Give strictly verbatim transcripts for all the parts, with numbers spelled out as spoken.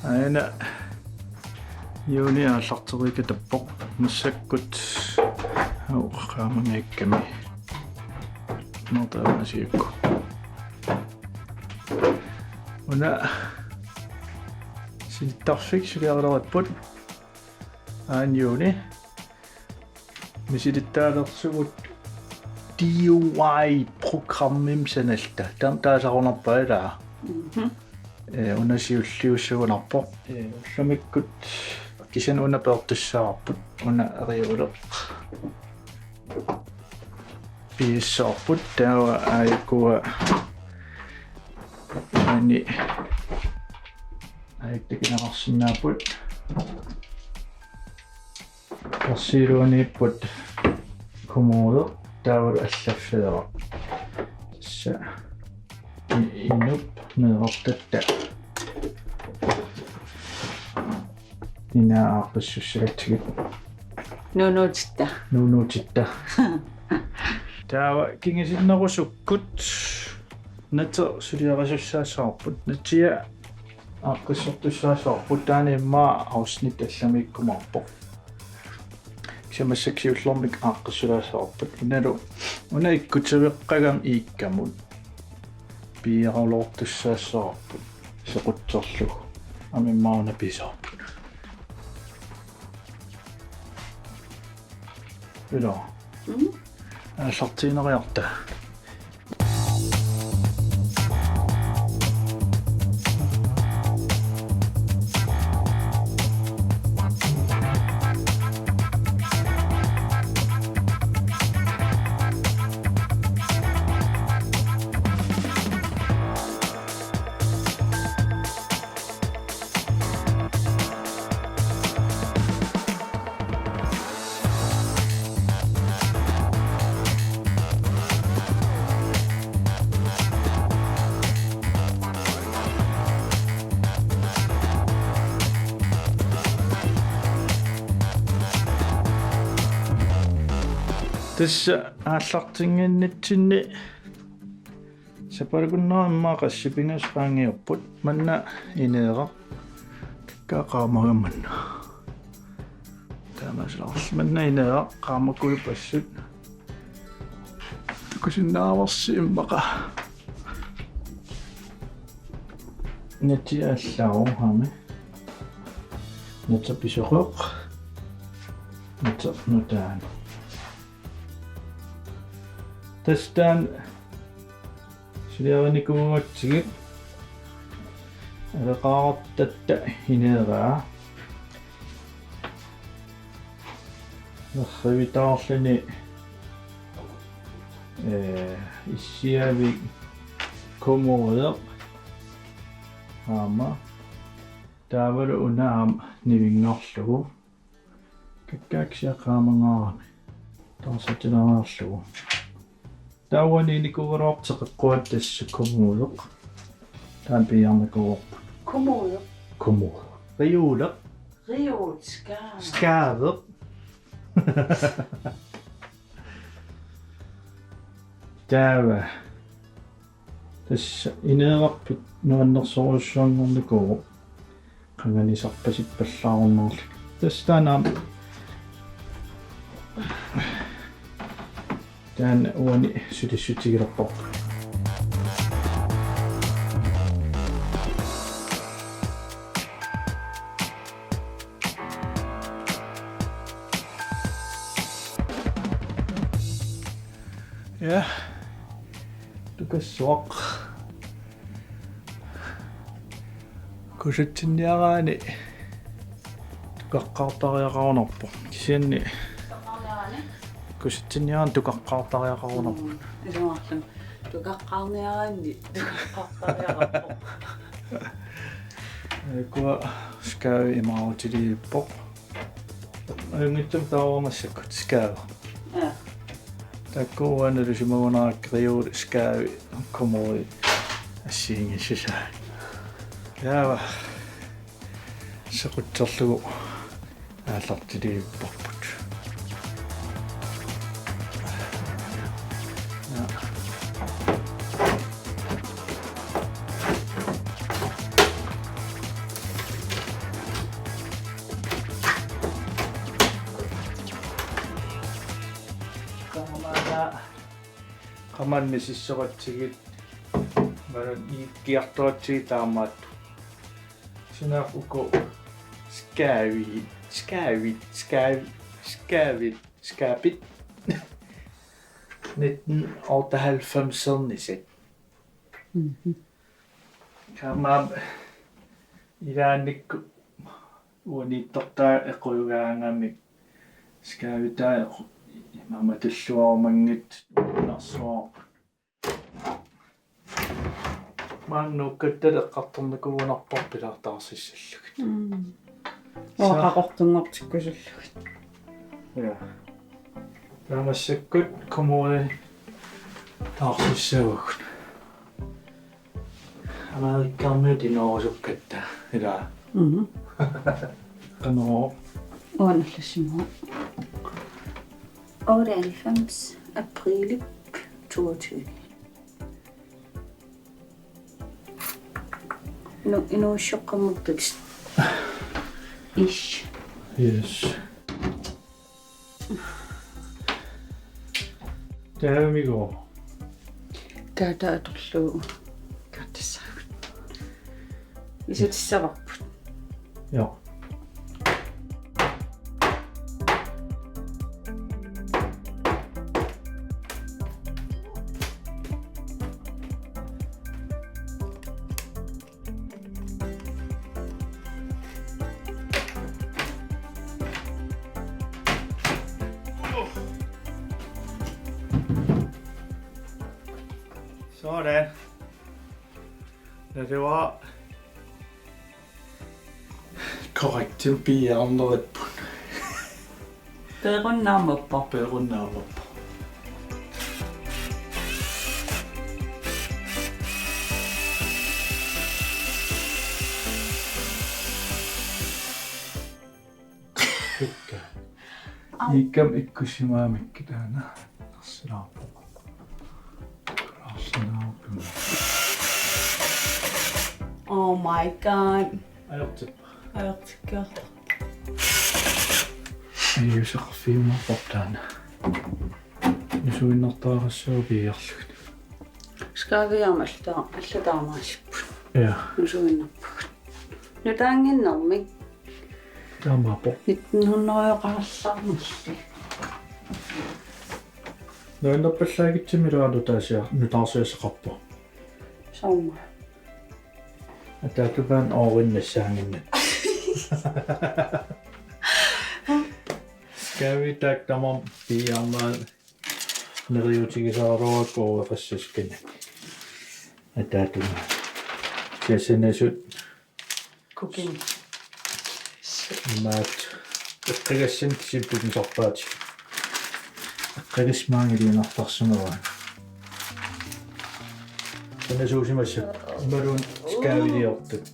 Aana juuni aallartereerikatappoq massakkut. Au, qaamangaakkami. Noortaama asiakku. Una sinittarfik suliarilerput. Aana juuni misilittaalersugut D I Y programmimik sanalluta. Taama taasarunarpaa ilaa. Mhm. Ee, una siulliussagunarpoq. Ee, ullumikkut kisianni una peertussavarput. Una reoleq. Piissavarput taava aajuku aani aajuku takuneqarsinnaapput. Persiiluaniipput kommodeq taavalu allaffeeraq. Tassa i-, inup meerartatta. Ina aaqqissussagatsigit. Nuunuutitta. Nuunuutitta. Taava kingusinnerusukkut nateq suliarisussaassavarput. Natia aaqqissortussaassavarput, taanna immaqa afsnit allamiikkumaarpoq. Kisianni massakkut siullermik aaqqissulaassavarput. Unalu, una ikkutiveqqagami iikkamut. Piiaraloortussaassavarput. Sequtserlugu. Aamma immaqa una piisavarput. Ilaa. Mm. Aallartiineriarta. Tassa aallartinnginnitsinni sapaatip akunnera immaqa qassit pingasut qaangiupput, manna ineeraq takkaa qaamagammanna. Taamaasilaarlugu manna ineeraq qaamakujuppassuit. Takusinnaavarsi immaqa. Natia allaavoq aamma. Natia pisoqoq. Natia nutaaq. Tassa taanna suliarinikuugatsigit aleqaartatta ineeraa. Nerrivitaarluni, ee, issiavik kommodeq aamma taavalu una aamma nivinngorlugu. Kakkaak kisianni qaamangaarami. Taarsatilaareerlugu. Taava uani iinikuugaluartoq teqeqquata tassa kommodeq. Taanna piiarnikuuarput. Kommodeq. Kommodeq. Reoleq. Reol, skade. Skadeq. Taava. Tassa ineerarpit nuannersorujussuanngornikuuvoq. Qanganisarpasippallaarunnaarluni. Tassa taanna aamma. Taanna uani sulissutigilerparput. Ja. Tukassuaq. Kusatsinniaraanni tukaqqaartariaqarunarpoq. Kisianni kusatsinniaraanni tukaqqaartariaqarunarpoq. Mm, isumaarluni. Tukaqqaarniaraanni tukaqqaartariaqarpoq. Ukua skadeq imaarutiliippoq. Ajunngitsumik taava massakkut skadeq. Ja. Taakku uanga nalusimagunarpara reol, skade, kommode assigiinngissisai. Taava sequtserlugu aallartiliipparput. Ja. Maanna misissoratsigit, maanna iikkiartoratsigit taamaattut. Suna uku skaavi, skaavi, skaavi, skaavi, skaabit. Nitten otteoghalvfemsernisat. Mhm. Kama ilaannikkut uaniittortaa equjugaangamik skaavitaa equ-, imaammat tulluarumanngitsut uunarsuarput. Maanna nuukkatta eqqartornikuugunarparput ila taarsissallugit. Mm. Sa- Oqaqortunngortikkusullugit. Ja. Taava massakkut kommode taarsissavagut. Amerikkarmiut inoorusukkatta, ilaa. Mhm. Qanoq? Uanallassimua. Otteoghalvfems april toogtyve. Nu, nu chokker mukbaks. Ish. Yes. Taamigooq. Kaata atorlugu. Kaatassaagut. Isertissavarput. Joo. Sådan. Ja, det var korrekt til bianderit. Peerunnaamappoq. Peerunnaamappoq. Pikka. Au. Iikkami ikkussimagamikku taanna. Arsilaarpoq. Arsilaarpoq. Oh my god. Ajortippa. Ajortikkiartoq. Ajuuseqarfigiumaarpoq taanna. Nusuinnartariaqassaaq piiarlugit. Skaaviaama allata-, allataamaasipput. Ja. Nusuinnarpugut. Nutaannginnermik. Taamaappoq. Nitten hundrede-qarallarnerli. Nuannerpallaagitsimmi ilaa nutaarsia-, nutaarsiassaqarpoq. Soorma. Ataatama oorinnassaannginnakku. Skaavitaaq tamarmik piiarnerat neriuutigisaraluarput ooriqassassanik. Ataatama. Siassanasut. Cooking. Maat. Eqqagassanik sipputigisarpaat. Eqqagassat maanngiliinnartarsimavaat. Sanasuusimassuk. Imaluunniit skaaviliortut.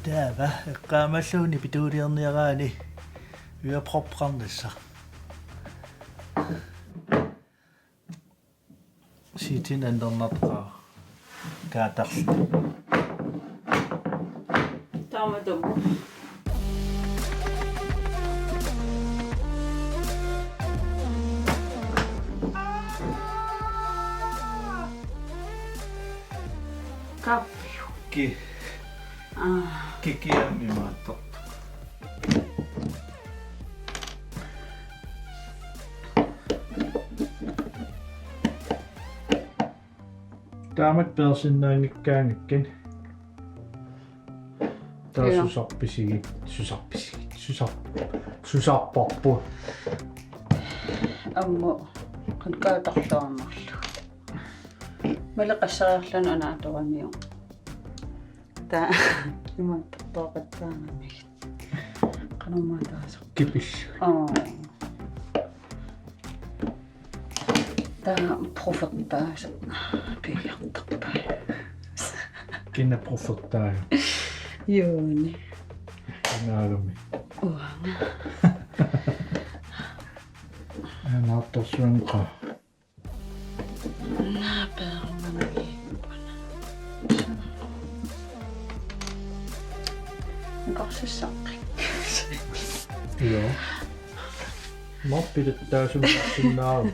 Taava eqqaamallugu nipituuliorniaraanni uiaproqarnissaq. Sitin annernartoqarpoq. Kaatarli. Taamatut. Kaffi. Ki-. Aa. Kikiammi imaattoq. Taamak peersinnaanngikkaangakkit. Taava. Ja. Susarpisigit, susarpisigit, susar-, susarparput. Aamma, qanoq kaatarluarnerlu. Maleqqassariarluni anaatoramiuk. Taava imaattortoqattaarami. Qanormaa taasoq. Kipis. Aa. Taava profertaasa piiartarpai. Kina profertaajuk? Juuni. Kinaagami? Uanga. Anaartorsuanqa. Naapeerumami. Korsissaqqik. Joo. Mappilet taasummersinnaaruk.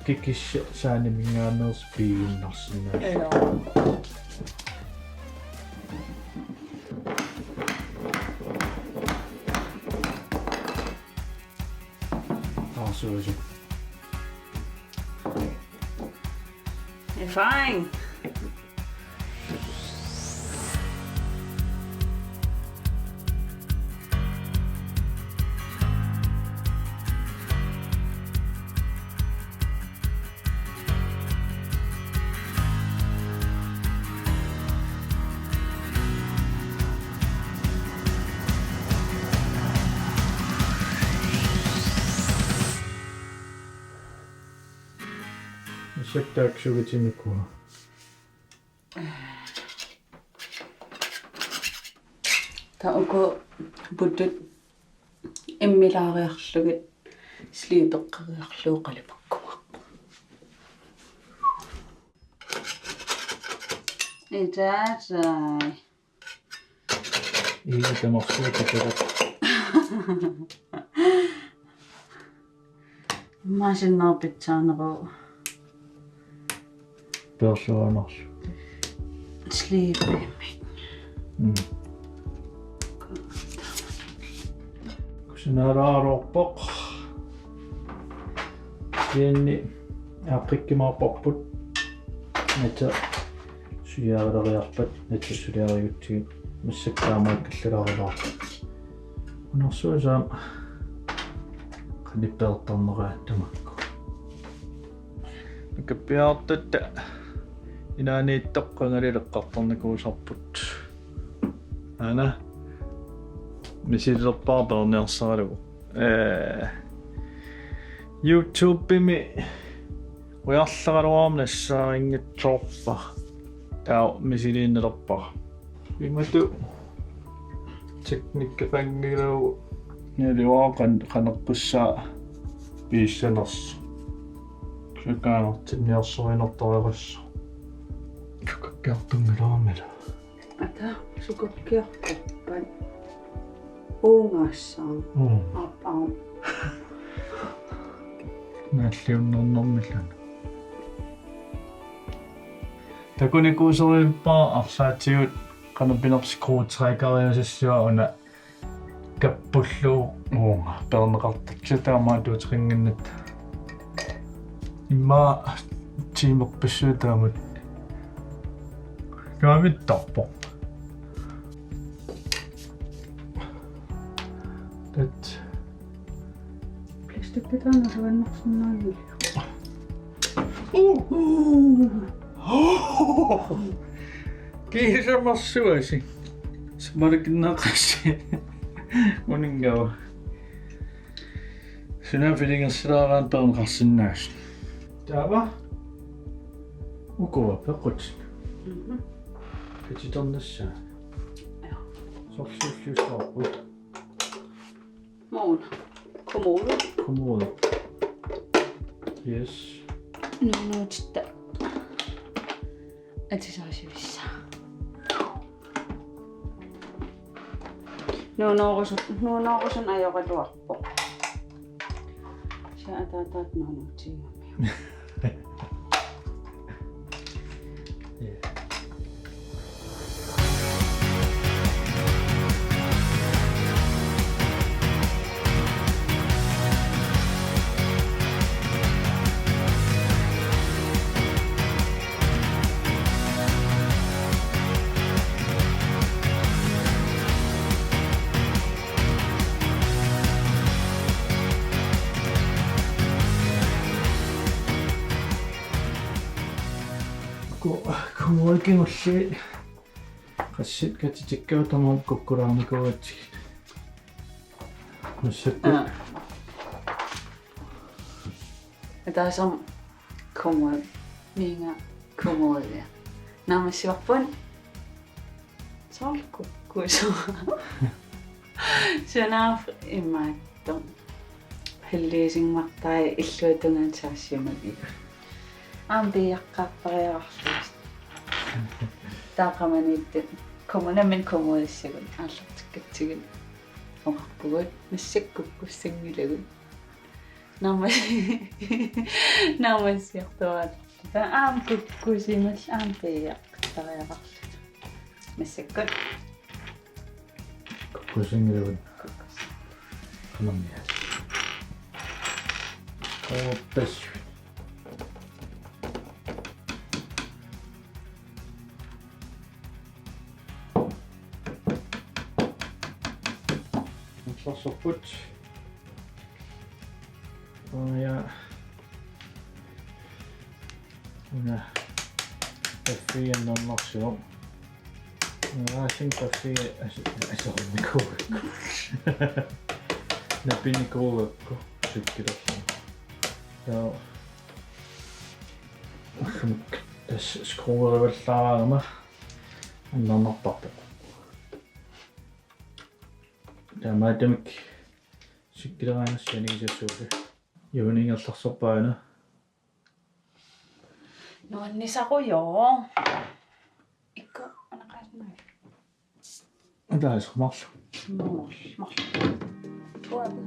Kikissi saaniminngaanneersoq piiginnarsinnaa. Joo. Taarsuusi. Erfaring. Massakkut taakku sukkatinnikuuara. Taava uku puttut immilaariarlugit slibeqqeriarlugu qalipakkumaarpoq. Itaasai. Ila tamarsuaq takurak. Immaqa sinnerpitsaaneru. Peerluaannarlu. Slibemik. Mm. Kusanaraaruarpoq. Kisianni aaqqikkumaarparput. Natta suliarileriarpat, natta suliarigutsigit massakkut taamaakkallaralaarpoq. Unersuusaam qanippeertarnera tamakku. Nakappiartatta inaaniittoq qangali eqqartornikuusarput. Aana misililerpara peerniarsaralugu. Ee, YouTube-imi ujarleraluarama nassaarinngitsiarpara. Taava misiliinnalerpara. Imatut teknikkeqanngilagut. Naliuaa qan-, qanerpassaa piissanersoq. Sukaanartinniarsorinertoreerassoq. Sukakkiartunngilaarmila. Ata, sukakkiartorpat. Uungaassaaq. Mm. Aap, aap. Naalliunnernermilluunniit. Takunikuusorippara arlaatigut qanoq pinerpoq skruetrækkeriusassua una kappullugu uunga peerneqartartoq taamaattuutiginnginnatta. Immaqa tiimerpassuit taamatut. Nuamittarpoq. Tat. Plastikki taanna suannarsinnaanngilaq. Kiisamarsuasi. Samarikinnaaqassi. Uninngava. Suna fillingersilaaraan peerneqarsinnaasut. Taava. Ukua peqqut. Mhm. Katiternissaa. Sorsuulliussavarput. Mauna. Kommode. Kommode. Yes. Nuunuutitta. Atisaasivissaa. Nuunoorusut, nuunoorusut ajoraluarpoq. Sia ataataat nuunuutigigammiuk. Ku-, kuuakingulli qassit katitikkaat tamaat kukkulaarnikuugatsigit. Massakkut. Aa. Ataasiarmi komoot, miinga komoot. Naammassivarput soorlu kukkusoq. Sunaaffa imaattoq. Helliusinngortai illuatungaani saassimagit. Aamma piiaqqaartariaqarlutik. Taava qamaniittut komoot, nammineq komoodissagut aallartikkatsigit oqarpugut massakkut kukkussanngilagut. Naamma-, naammassiartuaat. Taava aamma kukkusimallutik aamma piiaqqaartariaqarlutik. Massakkut. Kukkussanngilagut. Kukkus-. Qanammiaat. Ooppas. Aallarsorput. Aa, ja. Una. Kaffi annernarsivoq. Una, sin kaffi as-, aserornikuugakku. Napinikuugakku. Sikkilerlu. Ja. Aamma tassa skruerivallaaraangama annernartarpoq. Taamaattumik sikkileraangassi anigisassuusi. Juuni ingerlaarsorpaana. Nuannisarujoo. Ikku anaqaasmai. Taas marluk. Marluk. Marluk. Tuaku.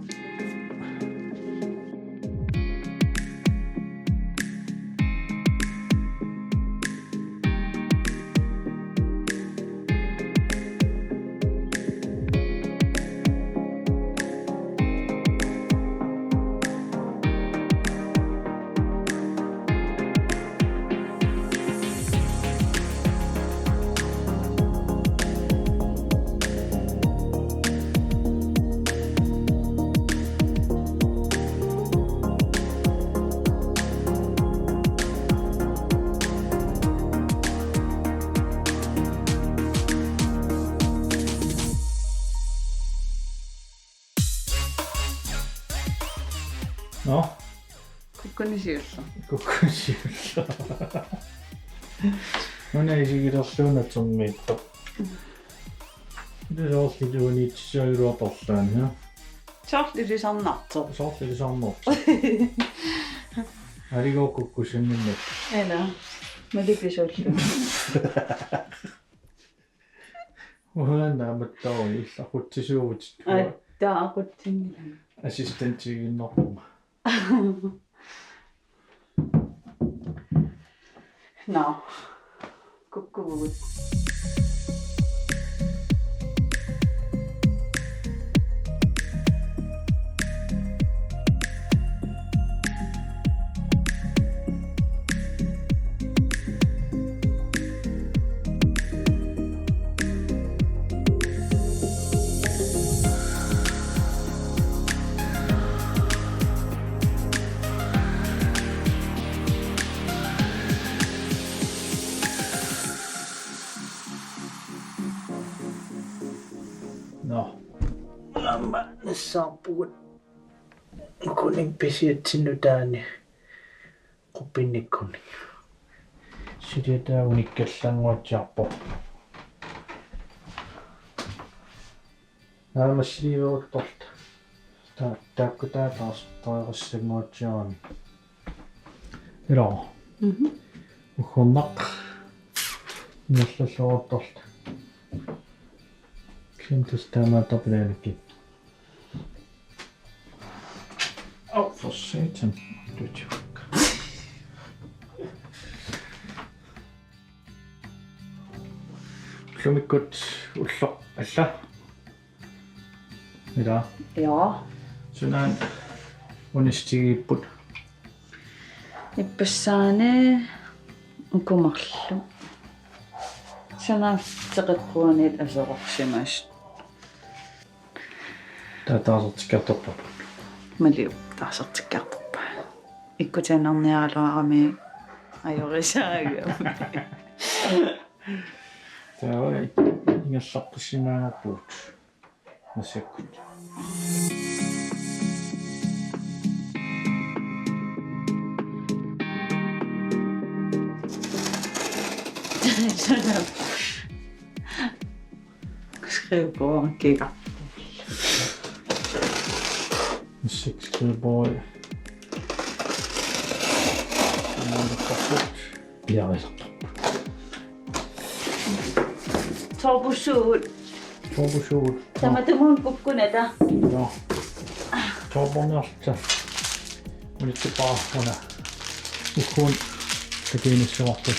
Nå. Kukkuni siulleq. Kukkuni siulleq. Una isigilerlugu natermiippoq. Ila soorlu uaniitsisaagaluarpalaani, ja. Soorlu ilisarnartoq. Soorlu ilisarnartoq. Aligooq kukkussanngimmat. Ila. Malipisuullu. Uanga naammattoorujussuaq aqutsisuuvutit. Ai, taava aqutsinngilanga. Assistentiiginnarpunga. Nå. Kukkuvugut. Nå. Aamma nassaarpugut. Kuning pisiatsinnut taani. Quppinnikkunik. Suliataa unikkallannguatsiarpoq. Naammassiliiveruttorluta. Ta-, taakku taava taarsertariaqassannguatsiarami. Ila. Mhm. Uggornaq. Ingerlalluaruttorluta. Kisianni tassa taamaattarpilaannakkit. Oh, for satan. Dutsiukka. Ullumikkut ulloq alla. Ila. Joo. Sunaana unisitigigipput? Ippassaani uku marluk. Sunaaffa teqeqquaniit aserorsimasut. Taava taarsertikkiartorparput. Maliu taarsertikkiartorpaa. Ikkutiinnarniaraluarami ajorisaagami. Taava ingerlaqqissimaalerpugut. Massakkut. Skrivebordikka. Seks skrivebord. Piareersartarput. Torbusuut. Torbusuut. Tamatumuuna kukkunata. Joo. Torborniarluta. Unitsippaaruna. Ukkuun takiinissuarput.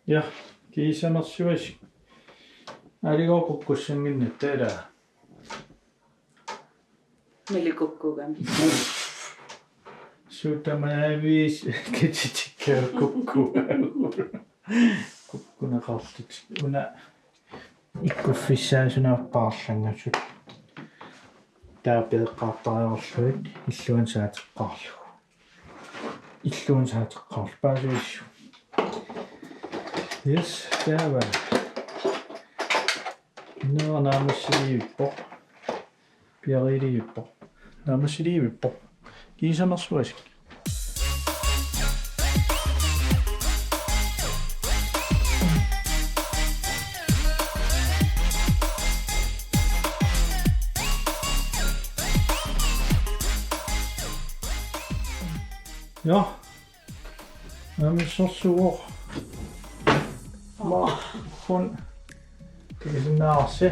Ja, kiisanersuaq. Aaligoorput kukkussannginnatta ilaa. Malikukkugami. Suut tamaaviisa katitikka kukku. Kukkuneqarlutik. Una ikkuffissaasunaappaarlangasut. Taava peeqqaartariaqarlugit illuanut saateqqaarlugu. Illuanut saateqqaarlugu paasivissut. Yes, taava. Nera naammassiliivippoq. Piareerivippoq. Naammassiliivippoq. Kiisanersuaq. Joo. Naammassissuuvoq. Maa, hun. Kiisinnaarsi.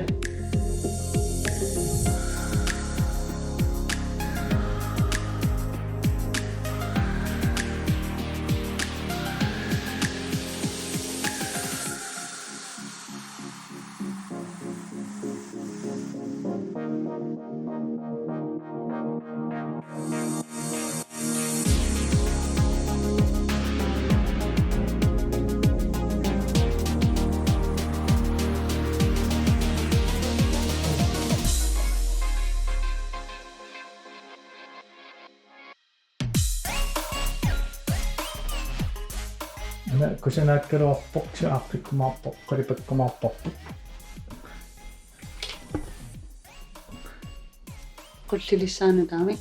Una kusanaakkaluarpoq, aaqqikkumaarpoq, qalipakkumaarpoq. Qullilissaanut taamik.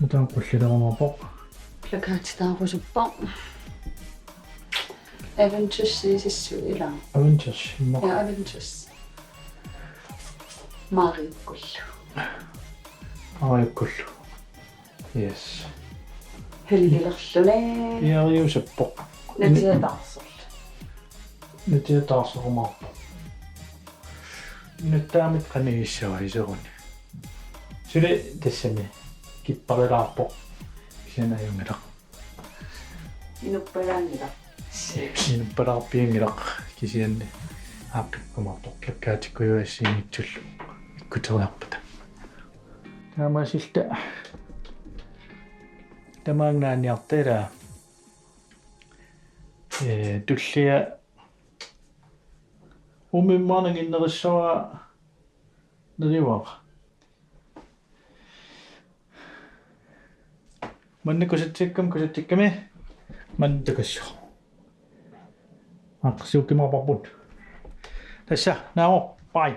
Nutaaq qullilerumaarpoq. Plakatitaarusuppara. Avengers sissu ilaa. Avengers, immaqa. Ja, Avengers. Mariukkullu. Mariukkullu. Yes. Helgilerluni. Piareersappoq. Natiataarsorlu. Natiataarsorumaarpoq. Nuttaamik qanigissava iseruni. Suli tassami kipparilaarpoq. Kisianni ajunngilaq. Inuppalaanngilaq. Inuppalaarpianngilaq kisianni aaqqikkumaarpoq plakatikkujuassiinngitsullu ikkuteriarpata. Taamaasilluta tamaanga naaniarta ilaa. Ee, tullia umimmaananginnerissavaa neriuara. Manna kusatsikkami, kusatsikkami. Manna takassu. Aaqqissuukkimaarparput. Tassa, naamik, bye.